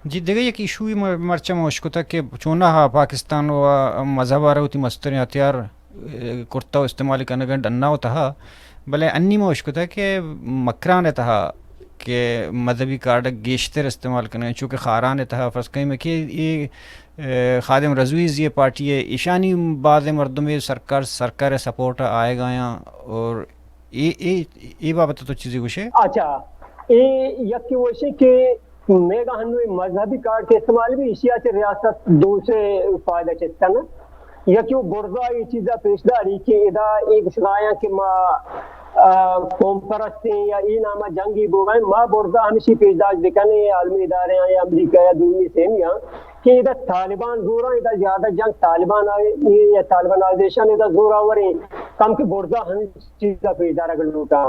جی، دگہ یک ایشوے مر-، مرچاں ما اشکتگ کہ چوناہا پاکستان و مذہب ء را وتی مستریں ہتھیار، ء، کرتہ و استعمال کنگ ء ڈنا و تہا، بلے انی ما اشکتگ کہ مکران ء تہا کہ مذہبی کارڈ گیشتر استعمال کنگ، چونکہ خاران ء تہا فرض کنیں کہ اے، ء، خادم رضوی زی پارٹی ء، ایشانی بازیں مردمے سرکار، سرکار ء سپورٹ ء آیگ ء آیاں اور اے، اے، اے بابت ء تو چیزے گوشے؟ اچھا، اے یکے وشے کہ میگا ہنو اے مذہبی کارڈ کہ استعمال بی، ایشی ء چہ ریاست دو سے فائدہ چست کن۔ یکے وہ برزا اے چیزا پیش داری کہ ادا اے گشگایاں کہ ما، آ، قوم پرستیں یا اے ناما جنگی بوگائیں، ما برزا ہمشی پیش داشت بکنیں عالمی ادارے آں یا امریکہ یا دومی سیمی آں کہ ادا طالبان زوراں، ادا زیادہ جنگ طالبان آئے یا طالبان آئے دیشان ادا زوراوریں، کم کہ برزا ہمشی چیزا پیش دارگ لوٹاں۔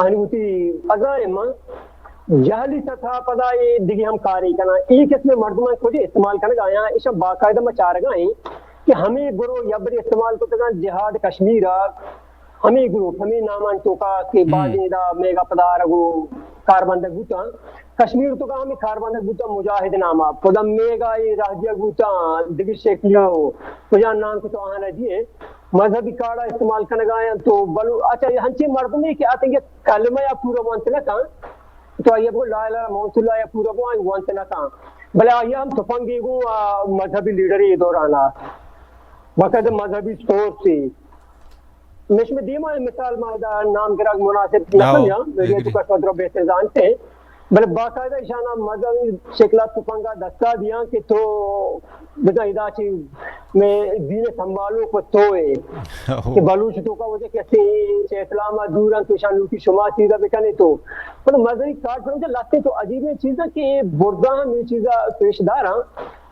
آنی وتی ازائے من جہلی سطح پدا اے دگہ ہم کارے کناں۔ اے قسم مردمان کجے استعمال کنگ آیاں، ایشاں باقاعدہ ما چارگا ایں کہ ہمے گروہ یبری استعمال کتگاں جہاد کشمیر ء، ہمے گروپ، ہمے نامان توکا کہ بازیں دا میگا پدا آرگ و کاربندگ بوتاں۔ کشمیر توکا ہمے کاربندگ بوتاں مجاہد ناما۔ پدا میگا اے راہ دیگ بوتاں دگہ شکلی و کجا نام کہ تو آہاں نہ دیئے۔ مذہبی کارڈ ء استعمال کنگ ء آیاں تو بلو-، اچھا، اے ہنچیں مردمے کہ آ تنگہ کلمہ یا پورا وانت نہ کن، تو آئی ء بگو لا الہ الا محمد رسول اللہ یا پورا بو آئی وانت نہ کن، بلے آئی ء ہم تفنگے گوں آ مذہبی لیڈر اے دوران ء باقاعدہ مذہبی سورس اے۔ مش میں دیما اے مثال ما ادا نام گرگ مناسب نہ ہو، سمجھاں، میڈیا تو کس مطلب بہتر زانتے ہیں۔ بلے باقاعدہ ایشانا مذہبی شکلا تفنگا دستا دیاں کہ تو بزاں ادا چی میں دین سنبھالو کو تو ہے کہ بلوچ تو کا وجہ کیسے چہ اسلام دور ہیں تو شان لوٹی شما چیزا بکنے تو۔ پر مذہبی کارڈ سمجھا لگتے تو عجیب چیزا کہ بردا ہم یہ چیزا پیش داراں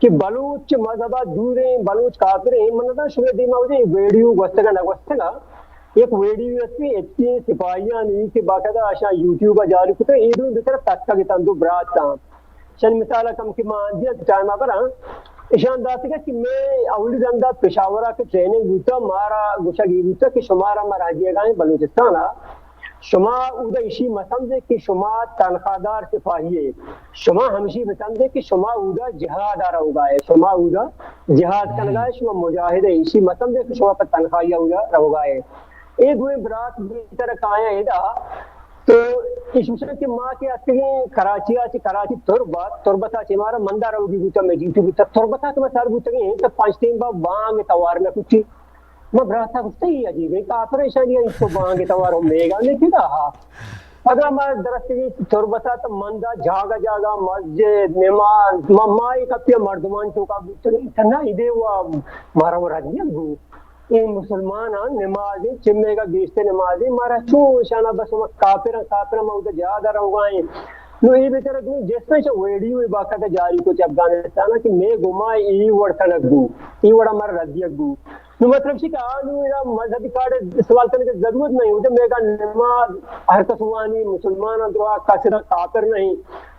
کہ بلوچ مذہبا دور ہیں، بلوچ کافر ہیں، من نہ شما دیما وجہ ویڈیو گوستگا نہ گوستگا۔ یک ویڈیو ات کہ ایچ پی سپاہیانی کہ باقاعدہ آشاں یوٹیوب ء جاری کتگ، اے دوئیں بچار تکگ اتاں دو برات آں۔ چند مثال کم کہ ما دیا ٹائم ء براں، اشان داتگ کہ میں اولی رندا پشاور ء کہ ٹریننگ بوتا، مارا گوشگ ای بوتا کہ شمارا ما راجی گائیں بلوچستان ء، شما اودا اشی مسمجے کہ شما تنخواہ دار سپاہی ہے، شما ہمشی بسمجے کہ شما اودا جہاد ء روگا ہے، شما اودا جہاد کنگا ہے، شما مجاہد ہے، اشی مسمجے کہ شما پہ تنخواہی اودا روگا ہے۔ اے دوئیں برات بھیتر کایاں ادا تو ایش گوشاں کہ ما کہ اتکگیں کراچی ء چہ کراچی تربت، تربت ء چہ مارا مندا روگی بوتا، میں ڈیوٹی بوتا، تربت ء کہ ما سر بوتگیں تو پنچ ٹیم با بانگ توار نہ کتی۔ ما برات ء گوشتا یہ عجیب ہے، کافر ایشانی تو بانگ توار ہم میگا نہیں کدا ہا۔ پدا ما درستگیں تربت ء تو مندا جاگہ جاگہ مسجد، نماز، ما، ما ایک اپیا مردمان تو کا بوتگیں، تنا ایدے و مارا و ردیت بو۔ اے مسلماناں نمازیں، چمیگا گیشتر نمازیں، مارا چو اشانا بس ہما کافراں، کافراں ما اودا جہاد ء روگا ایں۔ نو اے بیچارہ دوئیں جسم چہ ویڈیو باقاعدہ جاری کو چہ افغانستان کہ مے گما اے وڑ کنگ بو، اے وڑا مارا ردیگ بو۔ نو مطلب چی کہ آ نو ادا مذہبی کارڈ استعمال کرنے کی ضرورت نہیں، اودا میگا نماز ہر کس وانی مسلماناں درا کافر کافر نہیں۔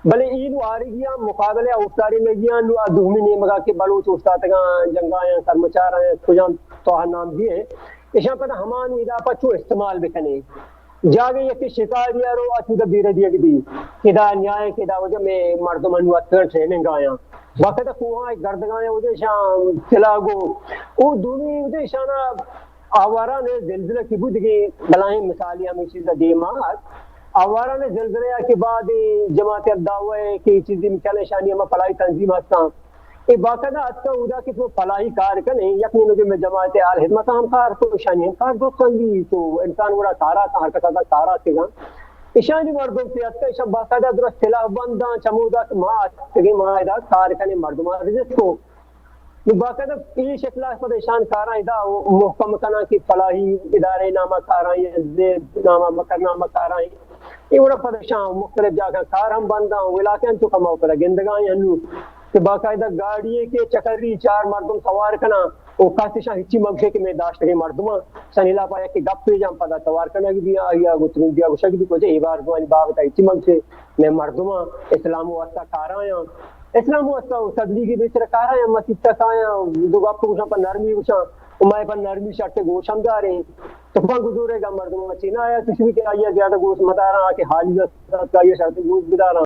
بلے اے نو آرگی ء مقابلے ء اوشتاری لگی ء نو آ دومی نیمگا کہ بلوچ اوشتاتگاں جنگایاں سرمچاراں کجام تو نام دیے، ایشاں پدا ہمانی ادا پہ چو استعمال بکنے۔ جاگہ یکے شکاری ء رو اچ ادا بیرہ دیگ بی کہ دا نیائیں کہ دا وجہ میں مردم انو اتکن ٹریننگ آیاں۔ وقت کوہاں گردگاں وجہ شاں تلاگو او دومی وجہ شانا آواران زلزلہ کی بود گے بلاہیں مثالی ہمیں چیز دیما آواران زلزلہ یا کہ بعد جماعت الدعوہ کہ چیزی مثال شانی ہم پلائی تنظیم ہستاں۔ اے باقاعدہ اتکا اودا کہ تو پلائی کار کنے، یک نیمگے میں جماعت آل خدمت ہم کار کو، شانی ہم کار درست کن دی، تو انسان گڑا کارا کن، ہر کس آدھا کارا کے گا۔ اشانی مردم سے اتکا، اشان باقاعدہ درست سلاح بنداں، چمودا کہ ما اتکگیں، ما ادا کار کنے، مردمان رزق کو۔ نو باقاعدہ اے شکل ء پد اشان کاراں ادا محکم کناں کہ پلائی ادارے نامہ کاراں، یا زید نامہ مکر نامہ کاراں۔ اے وڑا پد اشان مختلف جاگہ کار ہم بنداں، علاقے ہم تو کما پدا گندگاں انو۔ کہ باقاعدہ گاڑی ء کہ چکری چار مردم سوار کناں، او کس اشاں ہچی مگشے کہ میں داشتگیں مردماں، سن ہلاپ آیا کہ گپ پیجاں پدا سوار کنگ بی، آیا گو ترندیا گوشگ بی کجا اے بار دوانی بابت ہچی مگشے، میں مردماں اسلام واسطہ کارایاں، اسلام واسطہ و تبلیغی بیچر کارایاں، مسیت تک آیاں، دو گپ گوشاں پہ نرمی گوشاں، و میں پہ نرمی شرط گوش ہم داریں، تفنگ زورے گا مردماں چینا آیا، تو شوی کہ آیا زیادہ گوش مداراں کہ حالی دست آیا شرط گوش بداراں۔